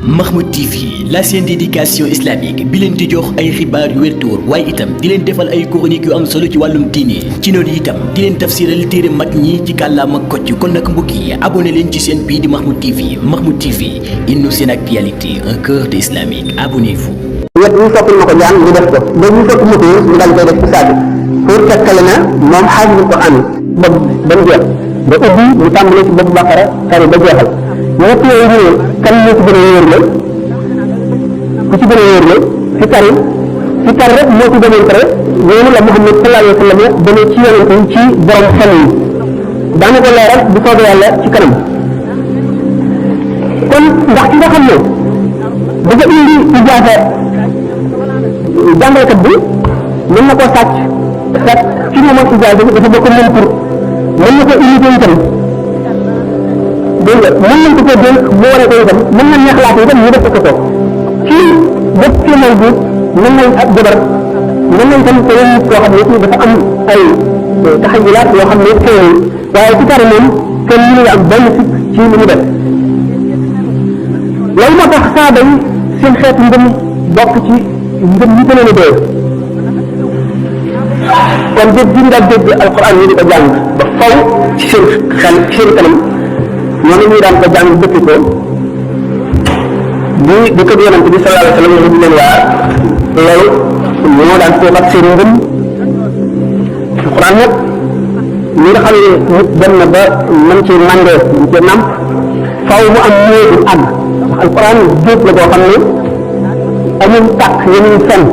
Mahmoud TV, la chaîne d'éducation islamique bi leen di jox ay xibaar yu wér te wóor waaye itam di leen defal ay chroniques yu am solo ci wàllum diine ci noonu itam di leen tafsiral téere mag ñi ci kàllaama kocc kon nag mbokk yi abonné leen ci chaîne bii di Mahmoud TV. Mahmoud TV, une nouvelle actualité, un cœur d'islamique. Abonnez-vous. ñett ñu soppal ma ko jaan ñu def ko ba ñu sopp moto ñu daal koy def ci saati pour tekkale na moom xaajul ko am ba mu jeex ba ubbi mu tàmbale ci bopp Baqara tari ba jeexal ñett yooyu ñu kan moo ci gën a wóor la ku ci gën a wóor la si tari rek moo ci gënoon pare noonu la Muhammad sallallahu alayhi wa sallam demee ci yonent yi ci borom xel yi daana ko leeral bu soobee yàlla ci kanam kon ndax ki nga xam ne dafa indi ijaaza jàngalekat bi mën na koo sàcc ci moom ak ijaaza bi dafa bokk moom pour mën na ko imité itam dégg nga mën nañ ko koo dénk mu wane ko itam mën na neexlaat itam ñu def ko ko ci bépp kéemal bi mën nañ ak jabar mën nañ tam ko yéen koo xam ne dafa am ay taxajilaat yoo xam ne xëy waaye ci tari moom kenn mënu am benn sikk ci li mu def loolu moo tax saaba yi seen xeetu ngëm bokk ci ngëm yi gën a doy kon dégg gi ñu daan dégg alquran ñu di ko jàng ba faw ci seen xel ci seen kanam noonu ñu daan ko jàng dëkk ko bi dëkk bi yonante bi sallallahu alayhi wa sallam di leen waar loolu moo daan foof ak seen ngëm alquran nag ñi nga xam ne nit dem na ba mën ci màndee ñu ci nam faw mu am ñëwul àgg alquran géej la boo xam ne amul tàkk yemuñ fenn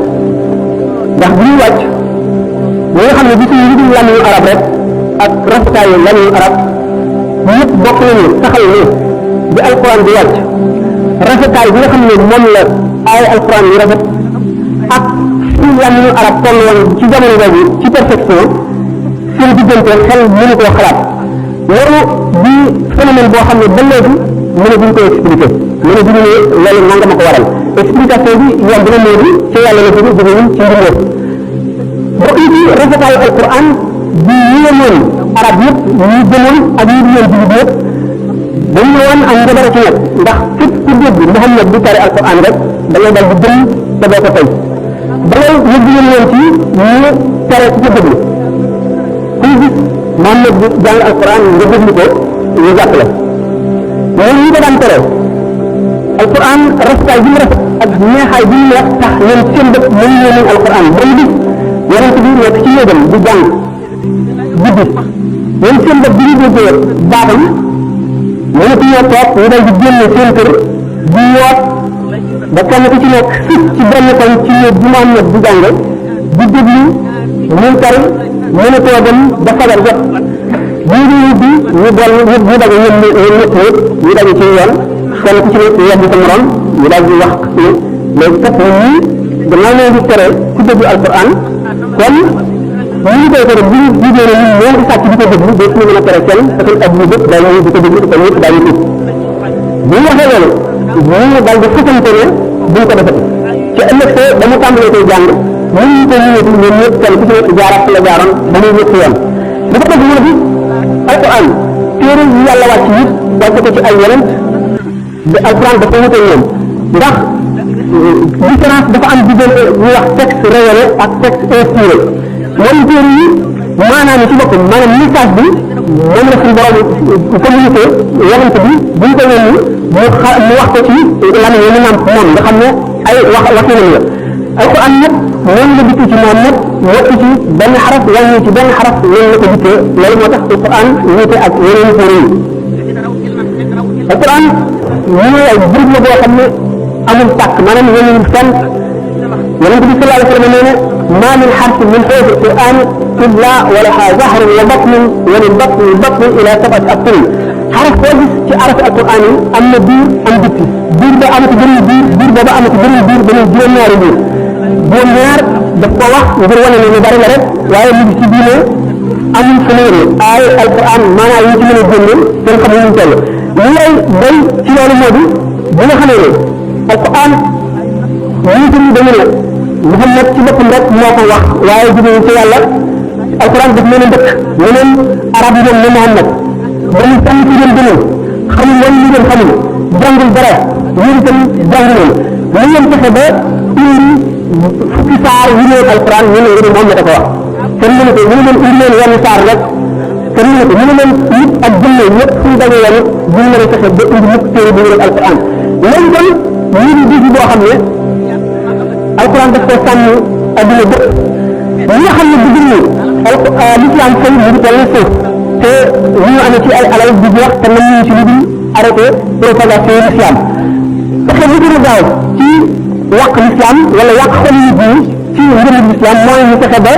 ndax bu ñuy wàcc ñi nga xam ne bi suñu dul làmmiñu arab rek ak rafetaayu làmmiñu arab ñëpp bokk nañu saxal ne bi alquran di wàcc rafetaay bi nga xam ne moom la ay alquran yu rafet ak suñu làmmiñu arab toll woon ci jamono boobu ci perfection seen diggante xel mënu koo xalaat loolu di phénomène boo xam ne ba léegi mën a duñ ko expliqué mën a duñu ne loolu nanga ma ko waral explication bi yomb na léegi ci yàlla la jóge jógewul ci mbindeef bokk yi ci rafetaayu alquran bi yéemoon arab yëpp ñu gëmoon ak ñu yéen jullit yëpp dañ ne woon ak njabara ci nekk ndax képp ku dégg Muhammad di tari alquran rek da ngay dal di gëm te doo ko tey da ngay yëgg leen ci ñu tere ci sa déglu kuy gis Muhammad di jàng alquran nga déglu ko ñu jàpp la loolu ñu ko daan tere alquran rafetaay bi mu rafet ak neexaay bi mu neex tax ñoom seen dëkk mënu ñu nañ alquran ba mu gis yonent bi nekk ci yéegam di jàng guddi ñoom seen dëkk bi ñu déggee baatam mënatu ñoo toog ñu dal di génne seen kër di yoot ba kenn ku ci nekk ci benn koñ ci néeg bi Muhammad di jàng di déglu muy tari mënatoo dem ba fajar jot bii di yubbi ñu dellu ñu daje ñoom ñu daje ci yoon kenn ku ci nekk yebbi sa morom ñu daal di wax ne léegi kat ñun ñii gannaaw leen di tere ku déglu alquran kon ñu koy tere bu ñu jigéen ñi ñoo ngi sàcc di ko déglu ba suñu mën a tere kenn parce que adduna bépp daal ñu di ko déglu kon ñëpp daañu tuub bu ñu waxee loolu ñu daal di fësante ne buñ ko defati ci ëllëg see damu tàmbalee koy jàng ñun ñu ko ñëwee ñoom ñëpp kenn ku ci nekk jaaraat la jaaroon ba muy ñëpp yoon li ko def moo di alquran téere yi yàlla wàcc yëpp wàcc ko ci ay yonent de alquran dafa wute ñoom ndax différence dafa am diggante ñu wax texte révélé ak texte inspiré moom téere yi maanaam ci boppam maanaam message bi moom la suñu borom communiqué yonent bi bu ñu ko yónni mu wax ko ci lan la ñu naan moom nga xam ne ay waxinam la alquran nag moom la dikk ci moom nag wàcc ci benn xaraf wàññi ci benn xaraf loolu la ko dikkee loolu moo tax alquran wuute ak yeneen téere yi alquran ñu ne ay groupe la boo xam ne amul tàkk maanaam yeneen fenn yonent bi sallallahu alayhi wa sallam nee na ma min xarfin min xurufi alquran illa wa laha zahrun wa batnun wa lil batni ila sab'ati abtin xaraf boo gis ci arafi alquran yi am na biir am bitti biir ba amati beneen biir booba amati beneen biir beneen juróom-ñaari biir juróom-ñaar daf ko wax ngir wane ne lu bari la rek waaye mu ngi ci diine amul feneen ay alquran maanaam yi ci mën a génne kenn xamul ñu toll li lay doy ci loolu moo di bi nga xamee ne alquran ñu ci dañu ne Muhammad ci boppam rek moo ko wax waaye jógee ci yàlla alquran daf leen a dëkk leneen arab yi ñoom ne Muhammad ba mu tànn ci leen gënal xamul woon li ngeen xamul jàngul dara yéen itam jàng leen na ngeen fexe ba indi fukki saar yu ñëw alquran ñu ne ngeen moom la ko wax kenn mënu ko ñu leen indi leen yenn saar rek kenn mënu ko ñu leen nit ak jinne ñëpp fu ñu dajee woon bu ñu mën a fexe ba indi mukk téere bu ñu alquran léegi kon ñu di digi boo xam ne alquran daf ko sànni adduna bépp ñi nga xam ne bëgg ñu l'islam fay mu ngi toll suuf te ñu amee ci ay alal di jeex te nañ ñu ci lu dul arrêté propagation l'islam parce que li gën a gaaw ci yàq l'islam wala yàq xol nit ñi ci ngëm l'islam mooy ñu fexe ba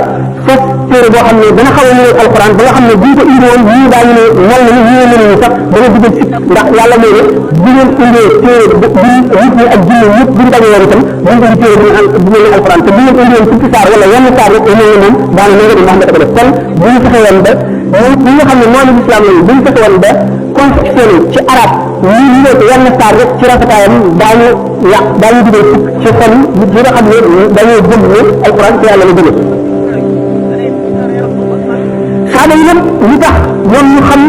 sos téere boo xam ne dana xaw a ñëw alquran ba nga xam ne buñ ko indi woon ñii daañu ne mel na ni ñii mënuñu sax dana dugal si ndax yàlla moo ne bu ngeen indee téere bu nit ñi ak jinne ñëpp buñ daje woon itam buñ indi téere bu mel ni alquran te bu ngeen indi woon fukki saar wala yenn saar rek mel na moom daana na nga di wax nga ko def kon bu ñu fexe woon ba ñi nga xam ne noonu l'islam lañu bu ñu fexe woon ba confectionné ci arab ñii ñu nekk yenn saar rek ci rafetaayam daañu yàq daañu dugal fukk ci xol nit ñi nga xam ne dañoo gëm ne alquran ci yàlla la jóge saaba yi nag li tax ñoom ñu xam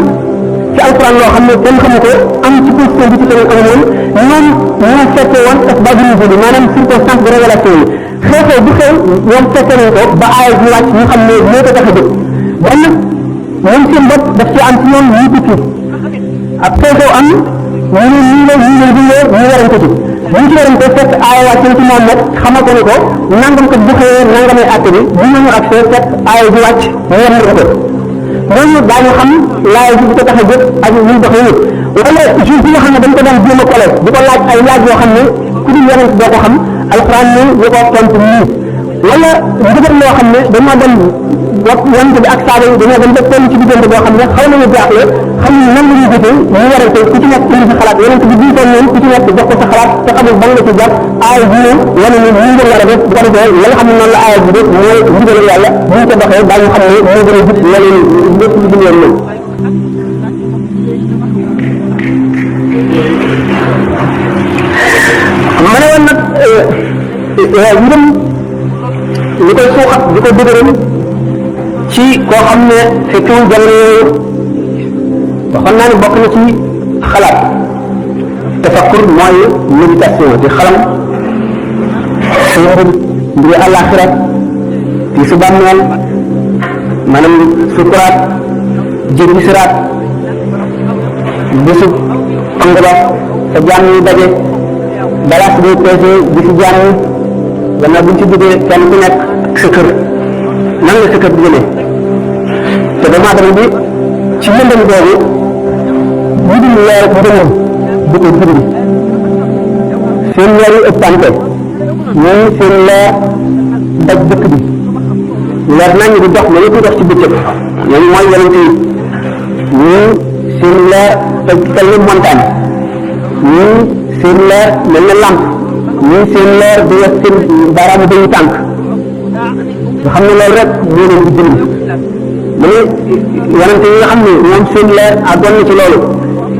ci alquran loo xam ne kenn xamu ko am ci position bi ci keneen amul woon ñoom ñoo fekke woon asbaabu nuzuul maanaam circonstance de révélation yi xeexoo bu xew ñoom fekke nañ ko ba aaya bi wàcc ñu xam ne moo ko tax a jóg ba nag ñoom seen bopp daf ci am ci ñoom ñu tukki ak xeexoo am ñu ne nii la ñu warante ci bu ñu ci warante fekk aaya wàcc ci moom nag xamal ko ne ko nangam kat bu xëyee nangamay àtte bi bu ñu accès fekk aaya bi wàcc ñu war ko ñooñu daañu xam laaj bi ko tax a jóg ak ñu dox yi wala juge bi nga xam ne dañ ko daan jéem a kole di ko laaj ay laaj yoo xam ne ku dul yonent doo ko xam alquran ni ñu ko tontu nii wala ndigal loo xam ne dañoo dem wax yonent bi ak saaba yi dañoo dem ba toll ci diggante boo xam ne xaw nañu jaaxle xam ne nan la ñuy jëfee ñu warante ku ci nekk indi sa xalaat yonent bi jiitoon noonu ku ci nekk jox ko sa xalaat te xamul ban la ci jàpp aaya bi ñëw wane ni ñu ngeen war a def bu ko defee la nga xam ne noonu la aaya bi def mooy ndigal yàlla bu ñu ko doxee daañu xam ne moo gën a jub leneen lépp lu dul yoon ma ne woon nag mbirum li koy suuxat di ko dëgëral ci koo xam ne fekkewul jamono yooyu waxoon naa ne bokk na ci xalaat tafakkur mooy méditation di xalam suñu mbiri àllaaxira ci su bàmmeel maanaam sukuraat jéggi siraat bisu pang ba sa jaam yi daje balaa si day peese bi si jaam yi gannaaw buñ si jógee kenn ku nekk ak sa kër nan la sa kër di jëlee te doomu aadama bi ci lëndëm googu ñu dul leer ngëmam di ko dindi seen leer yi ëppante ñii seen leer daj dëkk bi leer nañ di dox mais yëpp dox ci bëccëg ñooñu mooy yonent yi ñii seen leer tal ni montagne ñii seen leer mel na lamp ñii seen leer di wax seen baaraamu dañu tànk nga xam ne loolu rek moo leen di jënd mu ne yonente yi nga xam ne ñoom seen leer àggoon na ci loolu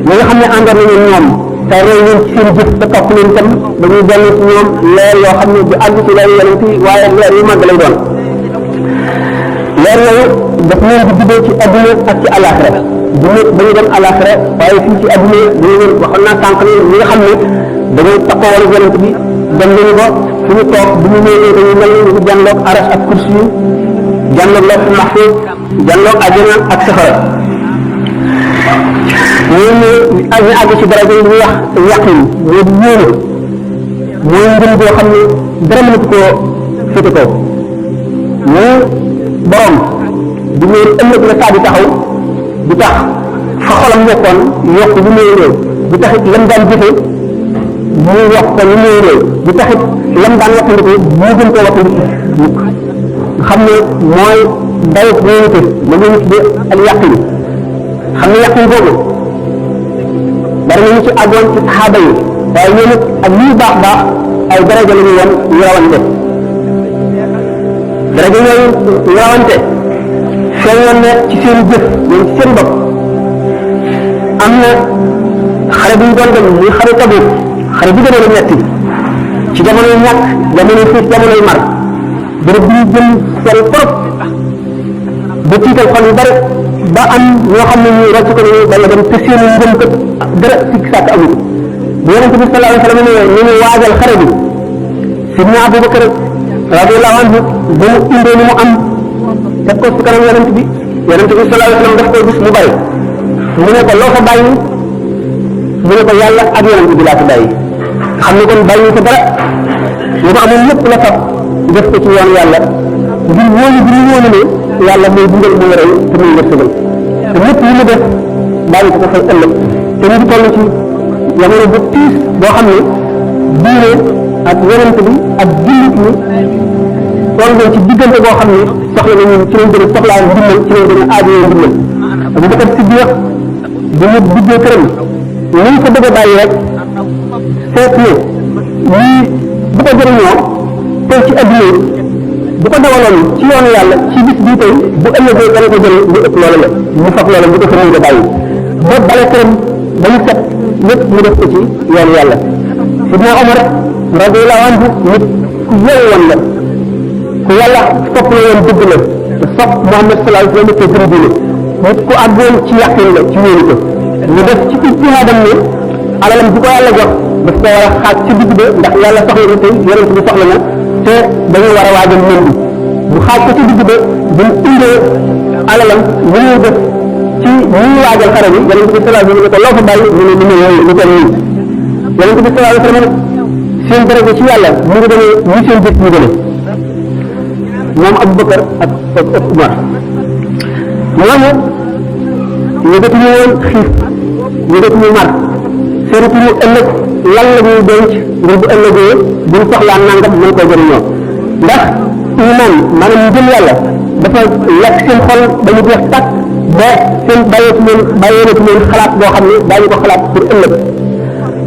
ñi nga xam ne àndoon nañu ñoom te roy leen ci seen jëf te topp leen tam dañuy dellu ci ñoom leer yoo xam ne du àgg ci leer yonente yi waaye leer yu màgg lay doon leer yooyu daf leen di juddoo ci adduna ak ci àllaaxira du nekk dañuy dem àllaaxira waaye fii ci adduna dañu leen waxoon naa sànq ne ñi nga xam ne dañoo takkoo wala yonente bi dem nañu ko fu ñu toog bu ñu ñëwee dañuy mel ni ñu jànloog aras ak kursi yi jànloog lawhul mahfuus jànloog àjjana ak safara ñu àgg ci daraja yi ñuy wax yaqin mooy di yéene mooy ngëm boo xam ne dara mënatu koo féete kaw mais borom di ñëw ëllëg la saa di taxaw di tax fa xolam nekkoon yokk lu muy réew di taxit lam daan jëfe mu wax ko lu muy réew di taxit lam daan wattandiku mu gën koo wattandiku mukk xam ne mooy dayo wóorute ma ngeen tuddee ak yaqin xam ne yaqin boobu bari nañu ci àggoon ci saxaaba yi waaye ñoom it ak lii baax baax ay daraja la ñu woon yu rawante daraja yooyu yu rawante feeñoon na ci seen jëf ñoom ci seen bopp am na xare bu ñu doon dem muy xare Tabuk xare bi gënoon a metti ci jamonoy ñàkk jamonoy xiif jamonoy mar bërëb bi ñu jëm seen trop ba tiital xol yu bari ba am ñoo xam ne ñu rocc ko ne wala dem te seen ngëm kat dara sikk sàkk amul bu yonente bi sallallahu alayhi wa sallam ne ñu waajal xare bi sidna Abubakar radiyallahu anhu ba mu indee ni mu am teg ko ci kanam yonente bi sallallahu alayhi wa sallam daf koy gis mu bàyyi mu ne ko loo fa bàyyi mu ne ko yàlla ak yonente bi laa fa bàyyi xam ne kon bàyyi ko dara lu ma amoon lépp la fab def ko ci yoon yàlla ngir wóolu bi ñu wóolu ne yàlla mooy dundal mooy rey te muy wërsëgal te lépp lu mu def bàyyi ko ko fay ëllëg te ñu ngi toll ci jamono bu tiis boo xam ne diine ak yonente bi ak jullit ñi toll nañ ci diggante boo xam ne soxla nañu ci lañ gën a soxlaa ndimbal ci lañ gën a aajowoo ndimbal Abu Bakar Siddiq bu mu duggee këram ni ko bëgg a bàyyi rek seet ne lii bu ko jëriñoo tey ci adduna bu ko dawaloon ci yoonu yàlla ci bis bii tey bu ëllëgee dana ko jëriñ lu ëpp loola la mu fab loola bu ko fa mën a bàyyi ba bale këram ba mu set lépp mu def ko ci yoonu yàlla Sidna Omar radiyallahu anhu nit ku yeewu woon la ku yàlla sopp la woon dëgg la te sopp Muhammad sallallahu alayhi wa sallam te gëm diine nit ku àggoon ci yàqin la ci wóolu ko ñu def ci ijtihaadam ne alalam bi ko yàlla jox daf ko war a xaaj ci digg ba ndax yàlla soxla na tey yonent bi soxla na te dañu war a waajal mën bi bu xaaj ko ci digg ba bu mu indee alalam lu ñuy def ci ñuy waajal xare bi yonent bi sallallahu alayhi wa sallam ne ko loo fa bàyyi mu ne ñu yooyu ñu toll nii yonent bi sallallahu alayhi wa sallam seen daraja ci yàlla mu ngi demee ñi seen jëf ñu demee moom Abubakar ak Umar ñooñu yëgatuñu woon xiif yëgatuñu mar seetuñu ëllëg lan la ñuy denc ngir bu ëllëgee buñ soxlaa nangam mën koo jëriñoo ndax iman maanaam njël yàlla dafa lekk seen xol ba ñu jeex tàkk ba seen bàyyeetu leen xalaat boo xam ne daañu ko xalaat pour ëllëg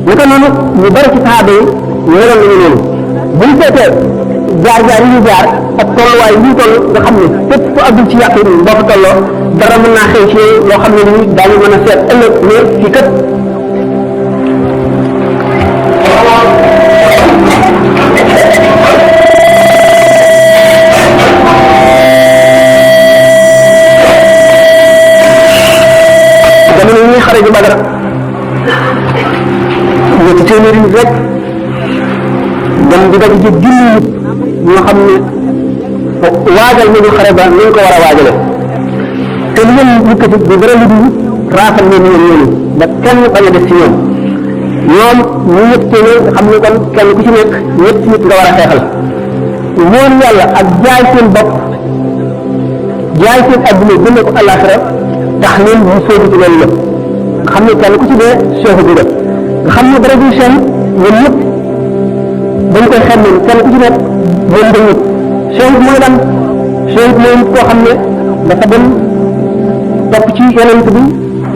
naka noonu ñu bari ci saxaaba yi meloon nañu noonu buñ seetee jaar-jaar yi ñu jaar ak tolluwaay yi ñu toll nga xam ne fépp fu àggul ci yàq yi boo ko tolloo dara mën naa xew ci loo xam ne nii daañu mën a seet ëllëg ne fii kat jamono yi ñuy xare ju Badar ñetti téeméeri nit rek dem di daj ci junni nit ñoo xam ne waajal nañu xare ba ni ñu ko war a waajale te li ngeen yëkkati du dara lu dul raafal leen ñoom ba kenn bañ a def ci ñoom ñoom ñu ñett téeméer xam ne kon kenn ku ci nekk ñetti nit nga war a xeexal wóor yàlla ak jaay seen bopp jaay seen adduna jënd ko àllaaxira tax leen ñu sóobu ci loolu lépp nga xam ne kenn ku ci dee cheikh bi la nga xam ne dara du cheikh ñoom ñëpp dañ koy xam ne kenn ku ci nekk moom dañ ñëpp cheikh mooy lan cheikh mooy nit koo xam ne dafa dem topp ci yonent bi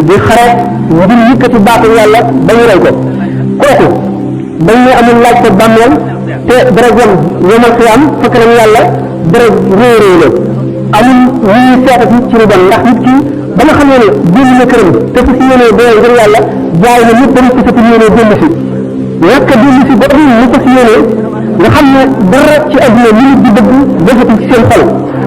di xare ngir yëkkati baatu yàlla ba ñu rey ko kooku dañ ne amul laaj ko bàmmeel te dara jëm yomal xiyam fekk nañu yàlla dara réeréy la amul lu ñuy seetati ci lu bon ndax nit ki ba nga xam ne génn na këram te fu si yéenee doy ngir yàlla jaay na nit dañu ko sa yéenee génn si ñàkk a génn si ba amul lu ko si yéenee nga xam ne dara ci adduna li nit di bëgg defati ci seen xol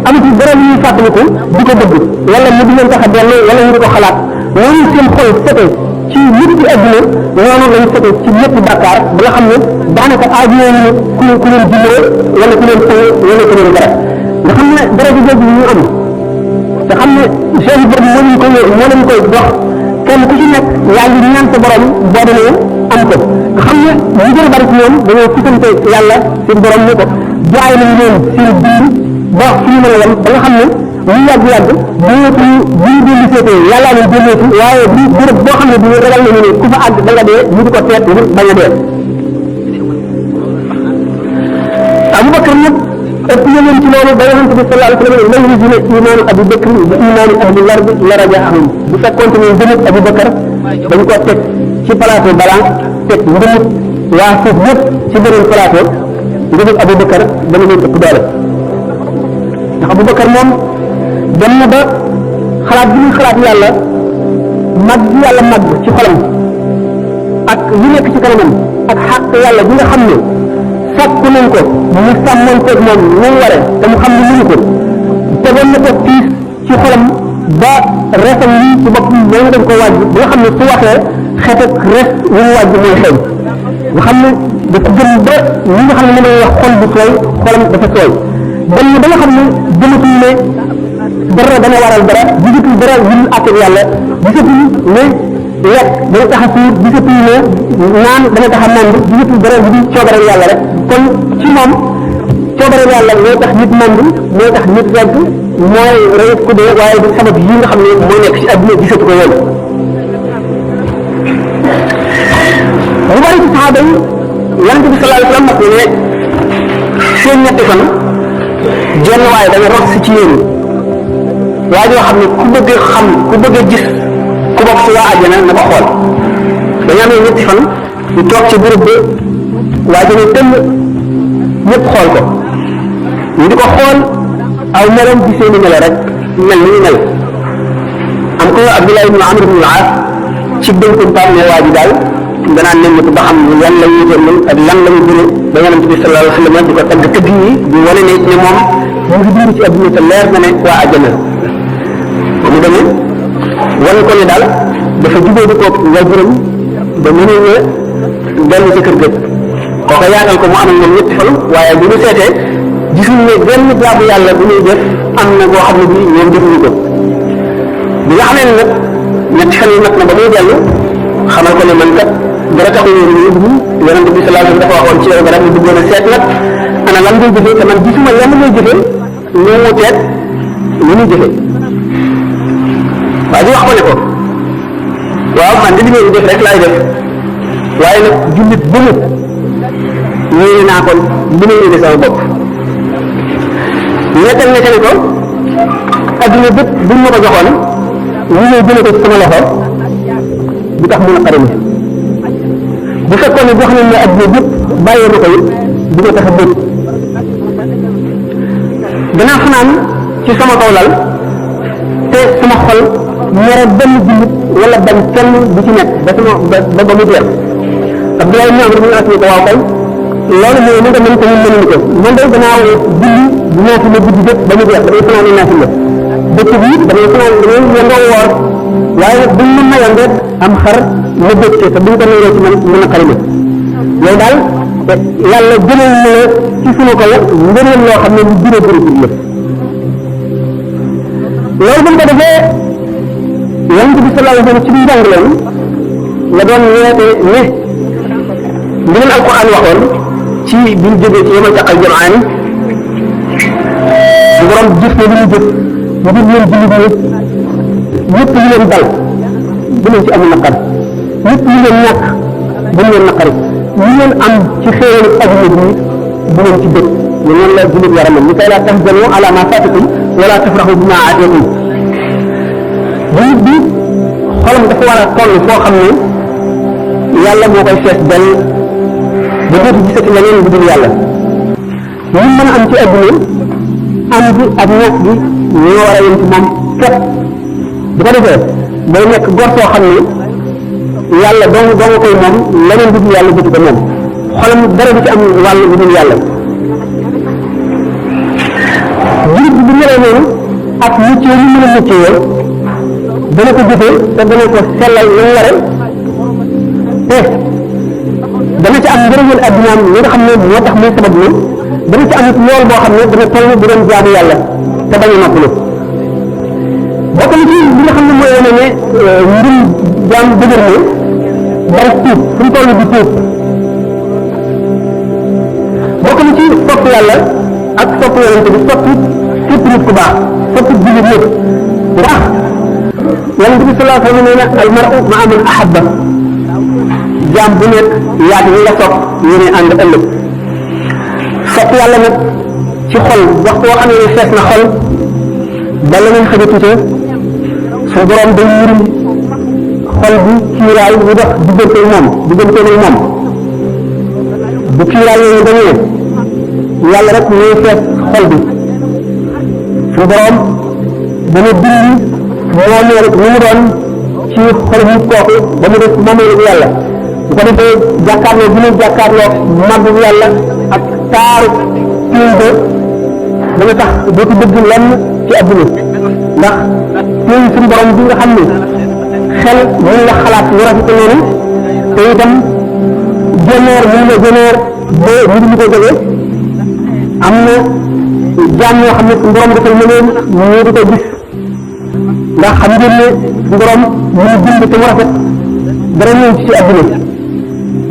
amati dara lu ñuy fàttaliku di ko bëgg wala mu di leen tax a dellu wala ñu di ko xalaat noonu seen xol sete ci nit ci adduna noonu lañ sete ci ñetti bàkkaar ba nga xam ne daanaka aajowoo ñu ku leen dimbalee wala ku leen tëye wala ku leen dara nga xam ne dara ji jooju ñu am te xam ne seen borom moo leen koy dox kenn ku ci nekk yaa ngi ñaan sa borom boo demee am ko nga xam ne ñu gën a bari ci ñoom dañoo fukkante yàlla seen borom ne ko jaay nañ leen seen dund ba fi ñu mën a yem ba nga xam ne ñu yàgg-yàgg dañootuñu bu ñu dellu seetee yàllaa leen delleetu waaye bi bërëb boo xam ne bi ragal nañu ne ku fa àgg da nga dee ñu di ko teet ngir bañ a dee Abubakar nag ëpp na leen ci loolu ba yonente bi sallallahu alayhi wa sallam law yuzina imaanu Abu Bakr bi imaani ahli lardi la rajaahum bu fekkoonte ne ngëmut Abu Bakar dañ ko teg ci plateau balaa teg ngëmut waa suuf yëpp ci beneen plateau ngëmut Abu Bakar dana leen ëpp doole ndax Abu Bakar moom dem na ba xalaat bi muy xalaat yàlla mag bi yàlla mag ci xolam ak li nekk ci kanamam ak xàq yàlla bi nga xam ne sàkku nañ ko mu sàmmoon koog moom ni mu waree te mu xam ne mënu ko tegoon na ko tiis ci xolam ba resam yi ci bopp moom dañ ko wàjj ba nga xam ne su waxee xeet ak res yu mu wàjj mooy xeeñ nga xam ne dafa gën ba ñi nga xam ne li may wax xol bu sooy xolam dafa sooy dem ba nga xam ne jëmatul ne dara dana waral dara gisatul dara yul àtte yàlla gisatul ne lekk dana tax a suur gisatul ne naan dana tax a mànd gisatul dara yu dul coobare yàlla rek kon ci moom coobare yàlla mooy tax nit mànd mooy tax nit regg mooy rey ku dee waaye du sabab yi nga xam ne mooy nekk ci àdduna gisatu ko yoon lu bari ci saxaaba yi yonente bi sallallahu alayhi wa sallam wax ne seen ñetti fan jenn waaye dana rox si ci yéen waa joo xam ne ku bëgg xam ku bëgg a gis ku bokk si waa àjjana na ko xool dañu amee ñetti fan ñu toog ci béréb bi waa ji ne tëll ñëpp xool ko ñu di ko xool aw melam ci seeni melo rek mel ni ñu mel am ko Abdullah ibn Amr ibn al-As ci dénkum tam ne waa ji daal danaa nemmiku ba xam yan la ñuy jël ak lan la ñu bëre ba yonente bi sallallahu alayhi wa sallam di ko tagg tëgg yi di wane ne moom mu ngi dund ci adduna te leer na ne waa àjjana mu demee wane ko ne daal dafa jubóo di koog waajuram ba mënul ne dellu ci kër ga kooka yaatal ko mu am ak moom ñetti fan waaye bu ñu seetee gisuñu ne benn jaamu yàlla bu ñuy def am na boo xam ne bii ñoom defuñu ko bi nga xamee ne nag ñetti fan yi mat na ba muy dellu xamal ko ne man kat dara taxul ñu yóbbu yonente bi sallallahu alayhi wa sallam dafa waxoon ci yow garab yi bëggoon a seet nag ana lan ngay jëfee te man gisuma lenn ngay jëfee ñu mu teet lu ñuy jëfee waaye di wax ko ne ko waaw man di li ngay def rek laay def waaye nag jullit bu mu ñëwee naa ko li may yéene sama bopp nettal ne ko adduna bépp buñ ma ko joxoon ñu ñëw jëlee ko ci sama loxo du tax mun a xarami bu fekkoon ne jox nañ ne adduna bépp bàyyee ma ko it du ko tax a bëgg danaa fanaan ci sama kaw lal te sama xol ñere benn jullit wala bañ kenn bu ci nekk ba sama ba mu jeex Abdoulaye ibn Amr ibn al-As ko waaw kay loolu mooy li nga mën ko ñun mënuñu ko man day danaa julli ñaati la guddi jëpp ba mu jeex damay fanaan naati la dëkk bi damay fanaan damay yendoo woor waaye nag buñ ma mayoon rek am xar ma dëkk te buñ ko nangoo ci man mën a xarima yow daal yàlla jëlal na la ci sunu ko ngëneel loo xam ne lu bëre bëri ci yëpp loolu buñ ko defee yonent bi sallallahu alayhi wa sallam ci biir njàngaleem la doon ñeete ne li leen alquran waxoon ci bi ñu jógee ci yemal taqal jamaani su borom jëf ne li ñu jëf ngir leen jullit ñëpp ñu leen dal bu leen ci amul naqar ñëpp ñu leen ñàkk bu leen naqari ñu leen am ci xéewal adduna bi bu leen ci dëkk ñu noonu la jullit war a mel ni kay laa tahzanu ala ma fatakum wala tafrahu bima aatikum jullit bi xolam dafa war a toll foo xam ne yàlla moo koy fees dell ba dootu gisati leneen bu dul yàlla ñu mën a am ci adduna am gi ak ñàkk gi ñoo war a yem ci moom képp bu ko defee day nekk gor soo xam ne yàlla dong koy moom leneen bu dul yàlla jotu ko moom xolam dara du ci am wàll bu dul yàlla jullit bi bu melee noonu ak muccee li mën a muccee dana ko jëfee te dana ko sellal lu mu ware te dana ci am njëriñal addunaam li nga xam ne moo tax muy sabab lu dana ci am lool boo xam ne dana toll bu doon jaamu yàlla te bañ a noppalu bokk na ci li nga xam ne mooy wane ne mbirum jaam dëgër ne bari tuub fu mu toll di tuub bokk na ci sopp yàlla ak sopp yonente bi sopp képp nit ku baax sopp jullit yëpp ndax yonente bi sallallahu alayhi wa sallam nee na al mar'u ma'a man ahabba jaam bu nekk yaag ñi nga sopp yéene ànd ëllëg sopp yàlla nag ci xol waxtu boo xam ne fees na xol bala nañ xëjatu ca su borom day murum xol bi kiiraay ñu dox diggante moom bu kiiraay yooyu dañee yàlla rek ñooy fees xol bi su borom dana dindi moomeel ñu mu doon ci xol bi kooku ba mu def moomeelu yàlla bu ko defee jàkkaarloo bi ñu jàkkaarloo màggu yàlla ak taaru tiim ba dana tax dootu bëgg lenn ci adduna ndax ñun suñu borom bi nga xam ne xel mën la xalaat lu rafet noonu te itam jëneer mën la jëneer ba nit ñi ko jógee am na jaam yoo xam ne suñu borom dafay mëneen ñu di ko gis ndax xam ngeen ne suñu borom mu bind te mu rafet dara ñëw ci adduna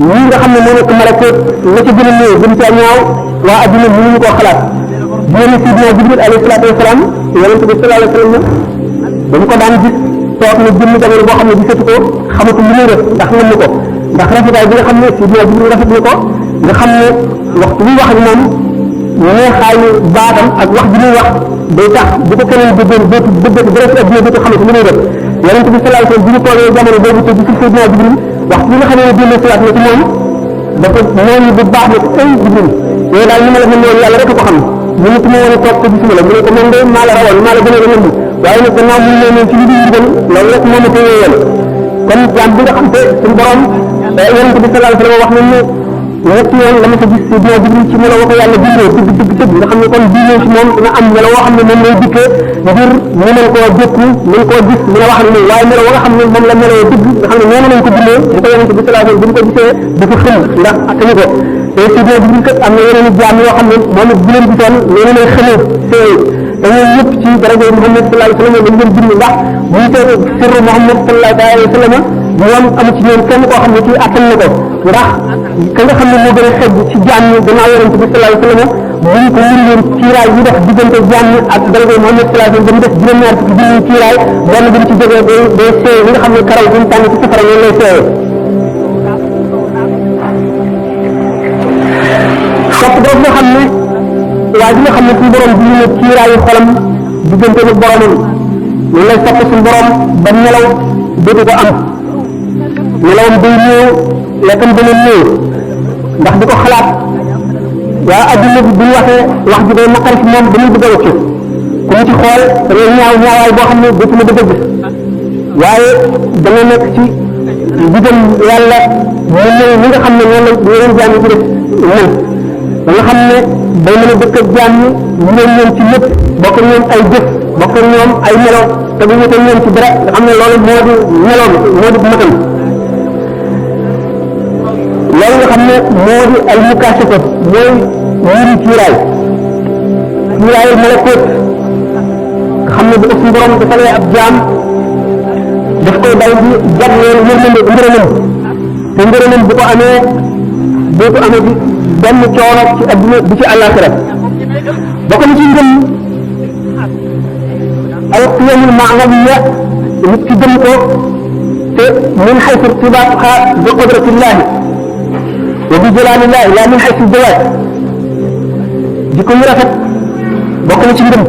ñi nga xam ne moo nekk malakoot la ca gën a néew gën caa ñaaw waa adduna mënuñu koo xalaat yéen Sidina Jibril alayhi salaatu wasalaam yonente bi sallallahu alayhi wa sallam dañu ko daan gis toog na jëmm jamono boo xam ne gisatu ko xamatul li muy def ndax mën na ko ndax rafetaay bi nga xam ne Sidina Jibril rafet na ko nga xam ne waxtu bi wax ak moom neexaayu baatam ak wax ji muy wax day tax bu ko keneen déggoon dootu dëggati dara ci adduna dootu xamante li muy def yonente bi sallallahu alayhi wa sallam bi ñu toogee jamono boobu te gisul Sidina Jibril waxtu bi nga xam ne génne salaat na ci moom dafa noonu bu baax ne ko ay Jibril yooyu daal ni ma la mën noonu yàlla rek ko xam mu ne ma woon a toog ko gisuma la mu ne ko man de maa la rawal maa la gën a lënd waaye nag gannaaw mu ne ci li di ndigal loolu rek moo ma téye woon kon jaam bi nga xam te suñu borom yonent bi sallallahu alayhi wa sallam wax nañ ne ñetti yoon la ma ko gis Sidina Jibril ci melo ko yàlla bindee dëgg nga xam ne kon bii ñëw ci moom dina am melo woo xam ne moom lay dikkee ngir ñu mën koo dékku mën koo gis mën a wax ne waaye melo wa nga xam ne moom la meloo dëgg nga xam ne noonu lañ ko bindee bu ko yonent bi sallallahu alayhi wa sallam bu ñu ko gisee dafa xëm ndax attanu ko te Sidina Jibril kat am na yeneen i jaam yoo xam ne moom it bu leen gisoon noonu lay xëmee te dañuy ñëpp ci daraja Muhammad sallallahu alayhi wa sallam dañ leen bind ndax bu ñu tee sirru Muhammad sallallahu alayhi wa sallam ñoom amu ci ñoom kenn koo xam ne kii attan na ko ndax ka nga xam ne moo gën a xegg ci jaam ñi gannaaw yonent bi sallallahu alayhi wa sallam bu ñu ko limleen kiiraay yi def diggante jaam ñi ak daraja Muhammad sallallahu alayhi wa sallam dañu def juróom-ñaar fukki junni kiiraay benn bu ñu ci jógee day seey li nga xam ne karaw bu ñu tànn ci safara noonu lay seeyee sopp boobu nga xam ne waa ji nga xam ne suñu borom bi ñu ne kiiraayu xolam diggante ak boromam loolu lay sopp suñu borom ba nelaw dootu ko am nelawam day néew lekkam dana néew ndax di ko xalaat waa adduna bi bu ñu waxee wax ji day naqari ci moom dañuy bëgg a wëccu ku mu ci xool da ngay ñaaw ñaawaay boo xam ne dootu la bëgg a gis waaye dana nekk ci digal yàlla mu ne li nga xam ne noonu la yeneen jaam yi ci def mën ba nga xam ne day mën a dëkk ak jaam ñi ñu leen ñoom ci lépp bokk ñoom ay jëf bokk ñoom ay melo te bu wute ñoom ci dara nga xam ne loolu moo di meloom moo di matam loolu nga xam ne moo di ay mukaashafa mooy ñiri kiiraay kiiraay malakoot nga xam ne bu ko suñu borom defalee ab jaam daf koy day di jagleel yërmande ngërëmam te ngërëmam bu ko amee dootu amee di benn coono ci adduna bi ci àllaaxira bokk na ci ngëm al qiyamul maanawiya nit ki gëm ko te min xaysu irtibaatuha bi qudratillahi wa bi jalaalillahi la min xaysu jawaat jikko yu rafet bokk na ci ngëm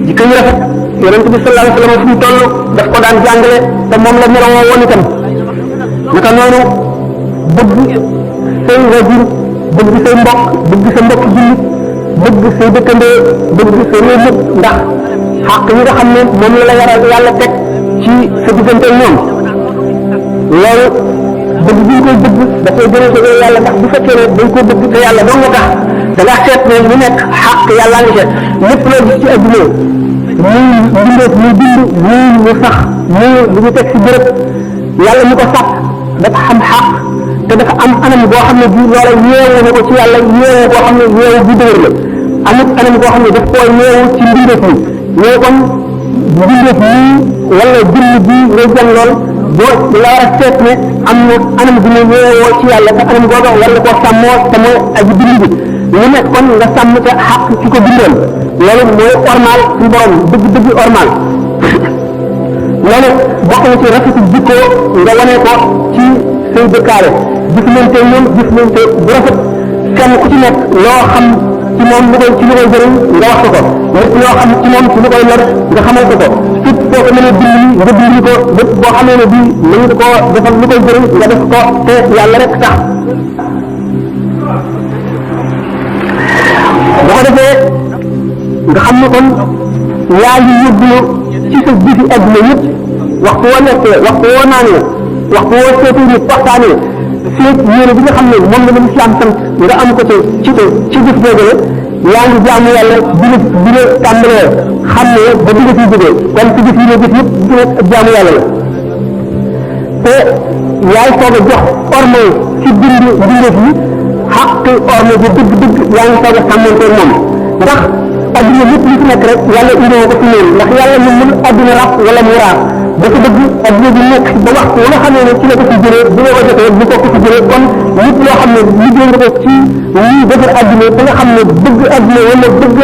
jikko yu rafet yonent bi sallallahu alayhi wa sallam fu mu toll daf ko daan jàngale te moom la meloo woon itam naka noonu bëgg say wajur bëgg say mbokk bëgg sa mbokk jullit bëgg say dëkkandoo bëgg sa réew yëpp ndax xàq yi nga xam ne moom la yàlla teg ci sa diggante ñoom loolu bëgg bi ñu koy bëgg dafay gën a jógee yàlla ndax bu fekkee ne dañ ko bëgg te yàlla dong nga tax da nga seet ne lu nekk xàq yàlla nga seet lépp loo gis ci adduna muy mbindeef muy bind muy lu sax muy lu ñu teg si bërëb yàlla ñu ko sàkk dafa xam xàq te dafa am anam boo xam ne bii loola yeewoo na ko ci yàlla yeewoo boo xam ne yeewu bu dëgër la amut anam boo xam ne daf koo yeewu ci mbindeef mi ñoo kon mbindeef nii wala jëmm bii ngay jàng lool boo la war a seet ne am na anam bi ñu yeewoo ci yàlla te anam googa war na koo sàmmoo te mooy aji bind bi lu nekk kon nga sàmm te xàq ci ko bindoon loolu mooy ormal suñu borom dëgg-dëgg ormal loolu bokk na ci rafetu jikko nga wane ko ci say dëkkaale jëflante ñoom jëflante bu rafet kenn ku ci nekk loo xam ci moom lu koy jëriñ nga wax ko lépp loo xam ci moom ci lu koy lor nga xamal ko surtout boo ko mënee dimbali nga dimbali ko lépp boo xamee ne bii mën nga koo defal lu koy jëriñ nga def ko te yàlla rek tax boo ko defee nga xam ne kon yaa ngi yóbbu ci sa bifi adduna yëpp waxtu woo nekkee waxtu woo naanee waxtu woo seetee nit waxtaanee feeg yéene bi nga xam ne moom la islam sant nga am ko ci jëf boobule yaa ngi jaamu yàlla bi nga tàmbalee xam ne ba bi nga ciy jógee kon ci gis yi nga gis yëpp ci nekk jaamu yàlla la te yaay soog a jox orme ci bindeef yi xaq orme bi dëgg-dëgg yaa ngi soog a sàmmanteeg moom ndax adduna lépp li ci nekk rek yàlla indoo ko ci noonu ndax yàlla ñu mën adduna rab wala mu raar dafa bëgg adduna bi nekk ba waxtu wala xamee ne ci la ko ci jëlee bu nga ko jotee bu ko ko ci jëlee kon nit loo xam ne liggéey nga ko ci lii defar adduna ba nga xam ne bëgg adduna wala bëgg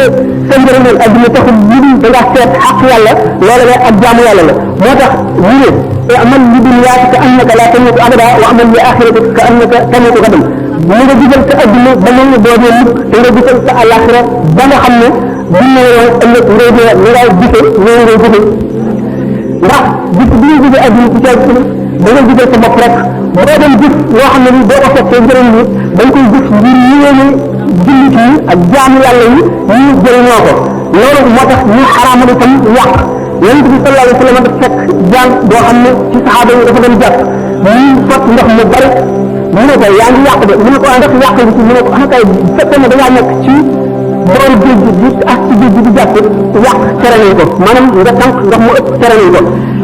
sa njëriñal adduna taxul lu dul da ngaa seet xaq yàlla loola ne ak jaamu yàlla la moo tax ñu ne amal li dunyaaka ka annaka laa tamuutu abada wa amal li axiratika ka annaka tamuutu gadan mu nga gisal sa adduna ba mel ne doo dee mukk te nga gisal sa àllaaxira ba nga xam ne bu ñu nee ëllëg ngay dee ni ngay gisee ñoo ngay gisee ndax gis bi nga gisee adduna ci caag da nga gisal sa bopp rek boo dem gis loo xam ne ni boo ko fekkee njëriñ li da nga koy gis ngir yéene jullit yi ak jaamu yàlla yi ñu jëriñoo ko loolu moo tax ñu xaraamal itam yàq yonent bi sallallahu alayhi wa sallam dafa fekk jaam boo xam ne ci saxaaba yi dafa doon jàpp ñu fot ndox mu bari mu ne ko yaa ngi yàq de mu ne ko ndax yàq bi ci mu ne ko kay fekkee ne da ngaa nekk ci borom géej gi ak ci géej gi di jàpp yàq tere nañ ko maanaam nga tànk ndox mu ëpp tere nañ ko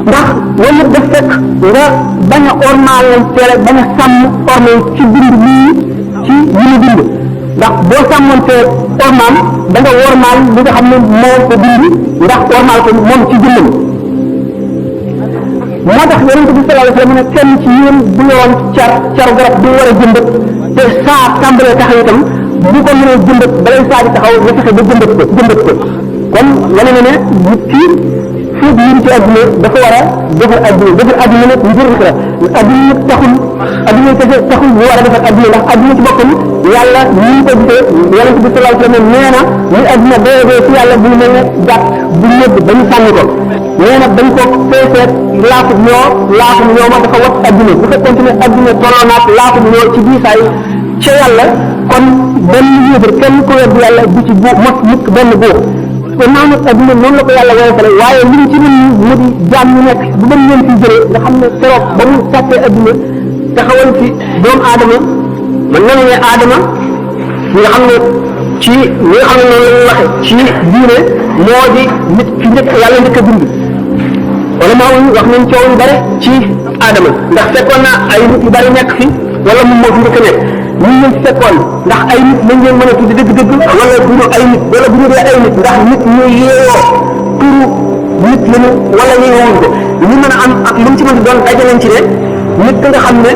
ndax loolu daf fekk nga bañ a ormaal leen tere bañ a sàmm ormaal ci bind lii ci yi mu bind ndax boo sàmmoonte ormaal da nga wormaal li nga xam ne moo ko bind ndax ormaal ko moom ci jëmmam moo tax yonent bi sallallahu alayhi wa sallam ne kenn ci yéen bu ñëwoon caru garab bi war a jëmbat te saa tàmbalee taxaw itam bu ko mënee jëmbat balay saa di taxaw nga fexe ba jëmbat ko kon wane na ne nit ki féeg yi ci adduna dafa war a defar adduna nag njëriñ la adduna nag adduna kese taxul ñu war a defar adduna ndax adduna ci boppam yàlla ni ñu ko gisee yonent bi sallallahu alayhi wa sallam nee na ni adduna doyee ci yàlla bu mel ne gàtt bu ñëpp ba ñu sànni ko nee na dañ ko feeseet laafum ñoo ma dafa wat adduna bu fekkoon ne adduna tolloo naat laafum ñoo ci biisaay ca yàlla kon benn yéefar kenn ku wedd yàlla du ci mos mukk benn buux kon naa nag adduna noonu la ko yàlla woyofale waaye li ñu ci mën mu di jaam ñu nekk bu mën leen fi jëlee nga xam ne keroog ba mu sàkkee adduna taxawal fi doomu aadama man na ne aadama nga xam ne ci li nga xam ne noonu la ñu waxe ci diine moo di nit fi njëkk yàlla njëkk a bind wala maa wax nañ coow yu bare ci aadama ndax fekkoon na ay nit yu bari nekk fi wala moom moo fi njëkk a nekk ñu leen fekkoon ndax ay nit lañ leen mën a tuddi dëgg-dëgg wala bu ñu ay nit wala bu ñu dee ay nit ndax nit ñu yeewoo turu nit lañu wala yeewuñ ko ñu mën a am ak lu mu ci mën a doon daje nañ ci ne nit ka nga xam ne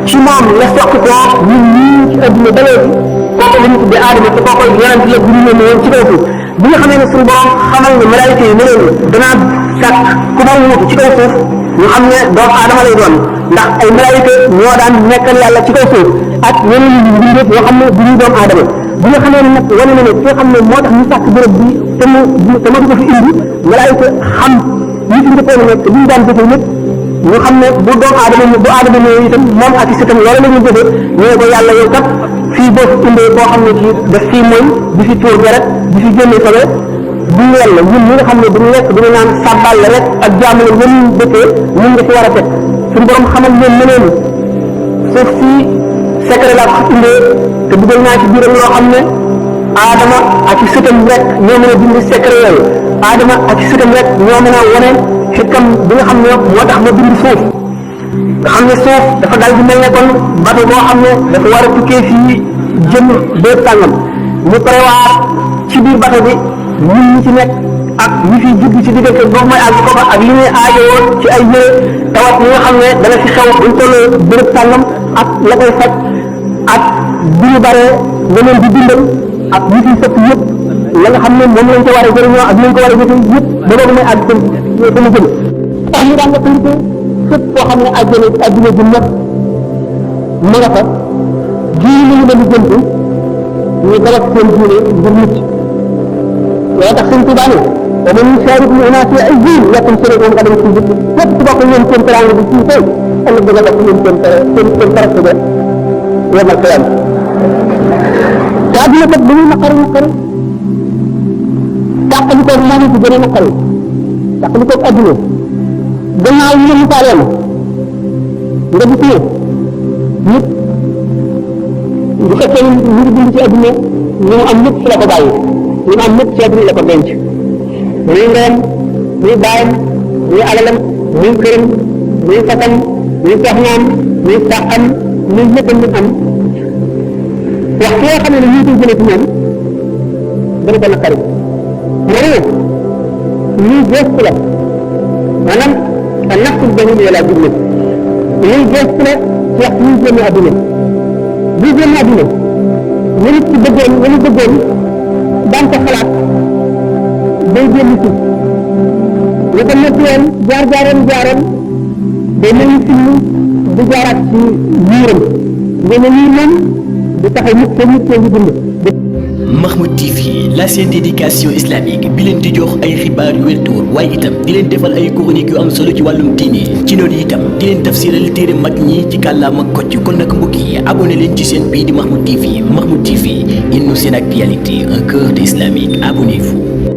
ci moom la soq ko ñun ñii ci adduna ba léegi kooku la ñu tuddee aadama te kooku yonent la bu ñu leen woon ci kaw suuf bi nga xamee ne suñu borom xamal ne malaayika yi ne leen danaa sàkk ku ma wuutu ci kaw suuf ñu xam ne doomu aadama lay doon ndax ay malaayika ñoo daan nekkal yàlla ci kaw suuf ak yeneen yi mbindeef yoo xam ne du ñuy doomu aadama bi nga xamee ne nag wane na ne ki nga xam ne moo tax ñu sàkk béréb bi te ma di ko fi indi malaayika xam ñi fi njëkkoon nekk li ñu daan jëfe lépp ñu xam ne bu doomu aadama bu aadama ñëwee itam moom ak i sëtam loolu la ñuy jëfe ñoo ko yàlla yow kat fii boo fi indee koo xam ne ci daf fii mooy di fi tuur deret di fi génne sobe du yàlla ñun ñi nga xam ne duñu lekk duñu naan sàbbal la rek ak jaamu la ñun dëkkee ñun nga ci war a teg suñu borom xamal leen meneen suuf si secret laa ko indee te dugal naa ci biiram loo xam ne aadama ak i sëtam rek ñoo mën a dindi secret yooyu aadama ak i sëtam rek ñoo mën a wane xikam bi nga xam ne moo tax ma bind suuf nga xam ne suuf dafa dal di mel ne kon bato boo xam ne dafa war a tukkee fii jëm bépp tàngam ñu prévoir ci biir bato bi ñun ñi ci nekk ak ñi fiy judd ci diggante boobu mooy ak ko ak li ñuy aajowoo ci ay yére tawat yi nga xam ne dana fi xew buñ tollee béréb tàngam ak la koy faj ak bu ñu baree nga leen di dundal ak ñi fiy sëpp yëpp la nga xam ne moom lañ ko war a jëriñoo ak lañ ko war a jëfe yëpp ba boobu mooy àgg sama jëm tax ñu daan nga tënke fépp koo xam ne àjjana àddina ju nekk ma nga fa jii li ñu leen di jëntu ñu dalak seen diine ngir mucc loolu tax sëñ Tuubaa ne wa man yushaarik l-unaasa fi izzihim yakun shariikan qadam fi jikki fépp ku bokk ñoom seen teraanga bi fii tey ëllëg da nga bokk ñoom seen tarafte ba yomal qiyaam te àddina kat bu ñuy naqari tàqali koog moom ci gën a naqari tàqali koog àddina gannaaw yi la misaalee nga gis ne nit bu fekkee ni ñu ngi dund ci adduna ñu mu am lépp fi la ko bàyyi ñu mu am lépp ci adduna la ko denc muy ndeyam muy baayam muy alalam muy këram muy fatam muy soxnaam muy sàqam muy léppam ñu am waxtu yoo xam ne ñu ngi koy jëlee ci ñoom dana ko naqari ma ne lii gëstu la maanaam a naqul dañu yàlla jublu lii gëstu la ci waxtu ñu génn adduna bu génn adduna ñu nit ci bëggoon ñu bëggoon daan ko xalaat day génn ci ñu ko nekk woon jaaroon day mel ni film du jaaraat ci yiiram ngeen ne lii moom du taxaw nit ko ngi dund Mahmoud TV, la chaîne d'éducation islamique bi leen di jox ay xibaar yu wér te wóor waaye itam di leen defal ay chroniques yu am solo ci wàllum diine ci noonu itam di leen tafsiral téere mag ñi ci kàllaama Kocc kon nag mbokk yi abonné leen ci chaîne bii di Mahmoud TV une chaîne actualité un cœur d'islamique abonnez-vous.